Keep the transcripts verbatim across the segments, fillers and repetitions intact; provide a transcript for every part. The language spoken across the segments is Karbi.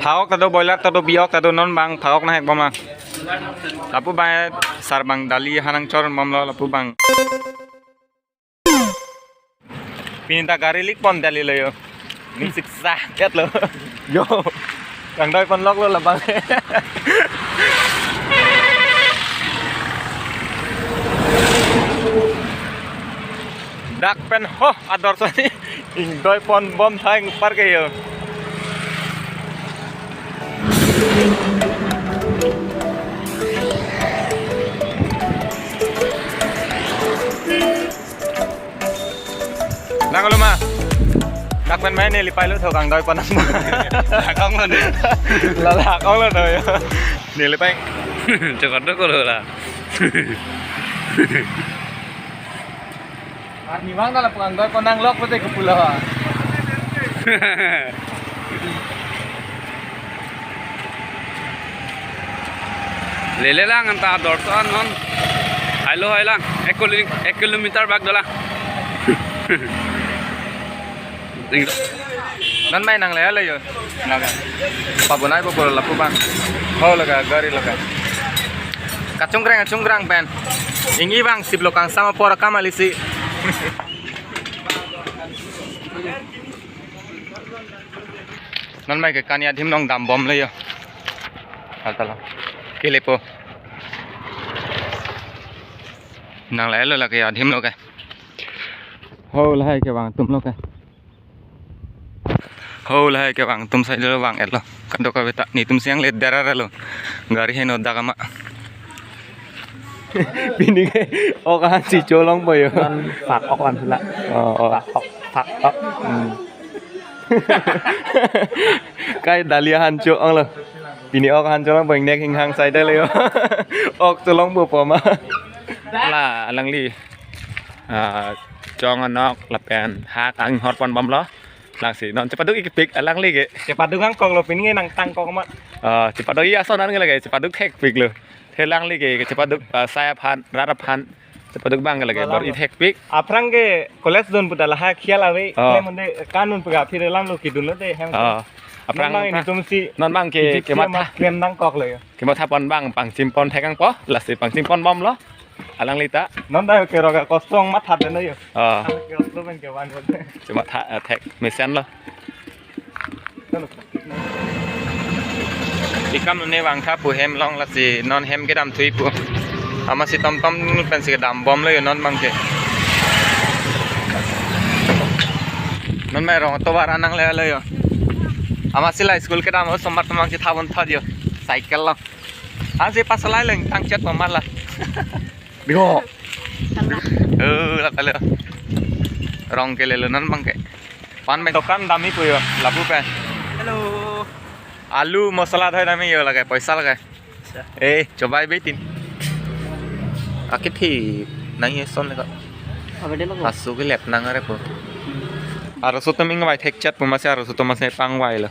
Phak-ok ta do, boiler ta do, bi-ok ta do, non bang phak-ok nang hek bom lang. Lapu bang sar bang dali hanang chor bom lo lapu bang. Pini ta gari lik pon dali lo yo. Ning siksa ket lo. Yo. Kangdoi pon lok lo labang. Dak pen ho ador soni ingdoi pon bom thang par ke yo. Nang lo ma. Dak pen main neli pai lo tho kangdoi pon. Lakong lo ne. La lakong lo tho yo. Neli pai. Cokot do ko lo la. Arni bang dalam pengang doi konang lok pete kepulo. Lele lang anta dorson non. Hai lo hai lang. Ek kilo-, ek kilometer bak dolang. Ding. Non mai nang le le yo. Naga. Pabonai bo polo lapu bang. Ho laga gari laga. Kachungkreng kachungkreng pen. Ingni bang sip lo kangsam apor akam alisi. Non mai ke kani adim nong dam bom le yo. Altala. Kelepo. Nang le lo lake adim lo ke. Ho lahai ke bang tum lo ke. Ho lahai ke bang tum sai lo bang et lo. Kadokave ta netum siang le dara lo. Gari heno dak ama. Pini ke ok ahan si cholong po yo. Non phak-ok an sula. Oh, oh. Phak-ok, phak-ok. Hmm. Kai dali ahan cho-ong lo. Pini ok ahan cholong po, ingnek hinghang sai dali yo. Ok cholong po po ma. La alangli. Ah, chong anok lapen hak anghor pon bom lo. Lasi non chepaduk ik pik alangli ke. Chepaduk angkok lo pini nang tangkok ma. Ah, chepaduk iya sonan ke lagi chepaduk thek pik lo. Thelangli ke chepaduk, ah, sai aphan, rat aphan. Chepaduk bang ke lagi bor ithek pik. Aphrang ke college dun puta lahai khial ave. Ah. Klem unde kanun puga phir lam lo kidun lo de hem. Ah. Aphrang, non bang aphrang. Netum si non bang ke, kidun ke matha. Klem nangkok lo yo. Kematha pon bang pangchim pon thek angpo, lasi pangchim pon bom lo. Alangli ta. Non da ke roga kosong matha den yo. Ah. Ke oslo pen ke wan. Chematha, eh, thek mesen lo. Ikam ne vangtha pu hem long lasi non hem kedam thui pu. Amatsi tomtom pensi kedam bom lo yo non bang ke. Non mai rong tovar anang le lo yo. Amatsi la school kedam osomar tomang si thabon thot yo. Cycle lo. Ansi pasalai leng tangchet pamala. Bigo. Oh, la kalo. Rong ke le lo non bang ke. Pan pen dokan dami pu yo, lapu pen. Hello. Alu masala dhoi dami yo lage, poisa lage. Acha. Eh, chobai betin. Akit hi nang ye son le ko. Abe de lo ko. Asu ke lep nang are po. Aro so tum ingvai thek chat pu masi aro so tum masi pangvai lo.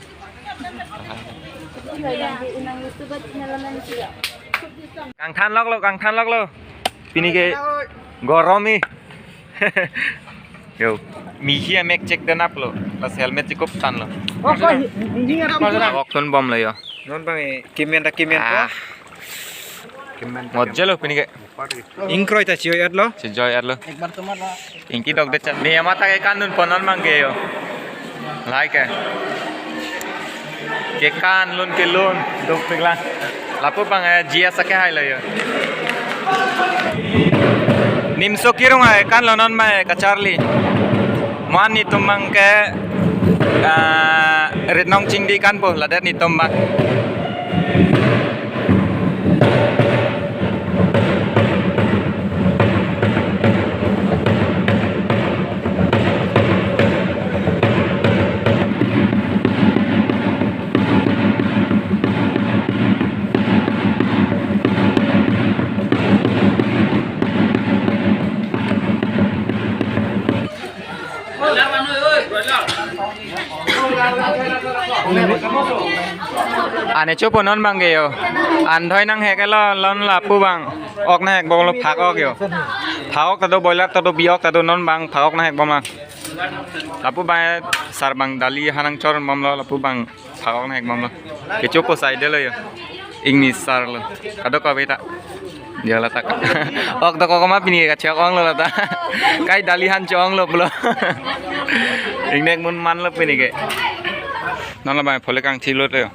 Kangthan lok lo, kangthan lok lo. Pini ke gorom ni. Yo, mihi amek chek denap lo. Pas helmet chikup tan lo. Oh, kok hi-, hi-, hi-, hi-, hi-, ok thun bom lo yo. Non bang e, kimen ta kimen ko. Ah. Kimen ta mojelo pini ke. Ingkroi ta chiyo yat lo. Chiyo yat lo. Ek bar tumar lo. Ingki dok de chan. Ne amat ke kanun ponon mang ke yo. Lahai ke. Ke kanlun kelun dok peglang. Lapu bang eh G S ake hai lo yo. Nimso kirung hai kan lo non mai kacharli. Mo-an netum bang ke, ah, rit nong chingdi kan po ladet netum bang. Ane chopo non bang ke yo. An dhoi nang hek lo lon lapu bang. Ok nang hek bom lo phak-ok yo. Phak-ok ta do boiler ta do bi-ok ta do non bang phak-ok nang hek bom lang. Lapu bang sar bang dali han nangchor bomlo, lapu bang phak-ok nang-ik bomlo. Kecho ko sai delo yo. English sar lo. Kadokave ta. Dia la ta. Ok dokok ma pini ke kachek-onglo la ta. Kai dali han cho-onglo pulo. Ingnek mun manlo pini ke. Non la bang phole kangthilo yo.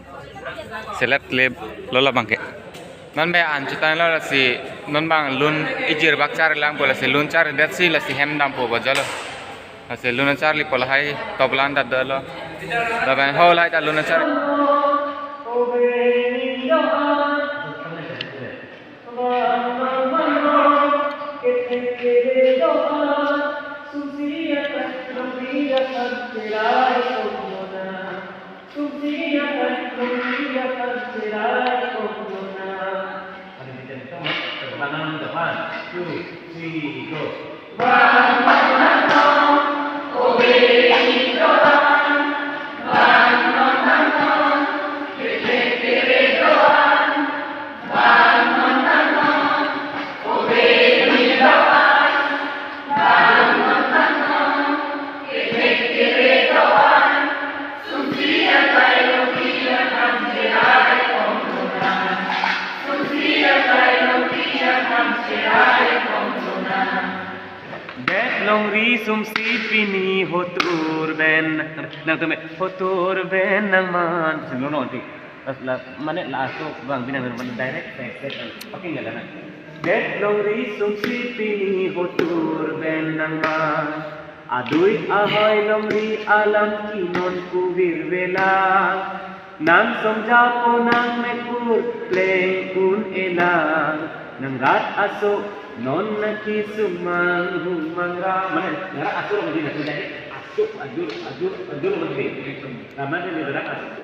Selet le lo la bang ke. Non bang an chutanglo lasi non bang lun ijir bak charlang po lasi lun chardetsi lasi hem dampo bajalo. Lasi lun charli po lahai toplan datdalo. Lapen ho lahai ta lun char. One, two, three, go. Det longri sumsi pini hotur ben nang tumi hotur ben nangman. Silo non ti. La, la, mane laso bang binang mane direct text text paking gala na. Det longri sumsi pini hotur ben nangman. Adui ahoi longri alam kinon kuvir vela. Nang songja po nang mekur pleng un elang. Nang rat aso non naki sumang humang ra. Mane nang rat aso lo madi na tu jadi aso ajur ajur ajur madi. Ramane ni rat aso.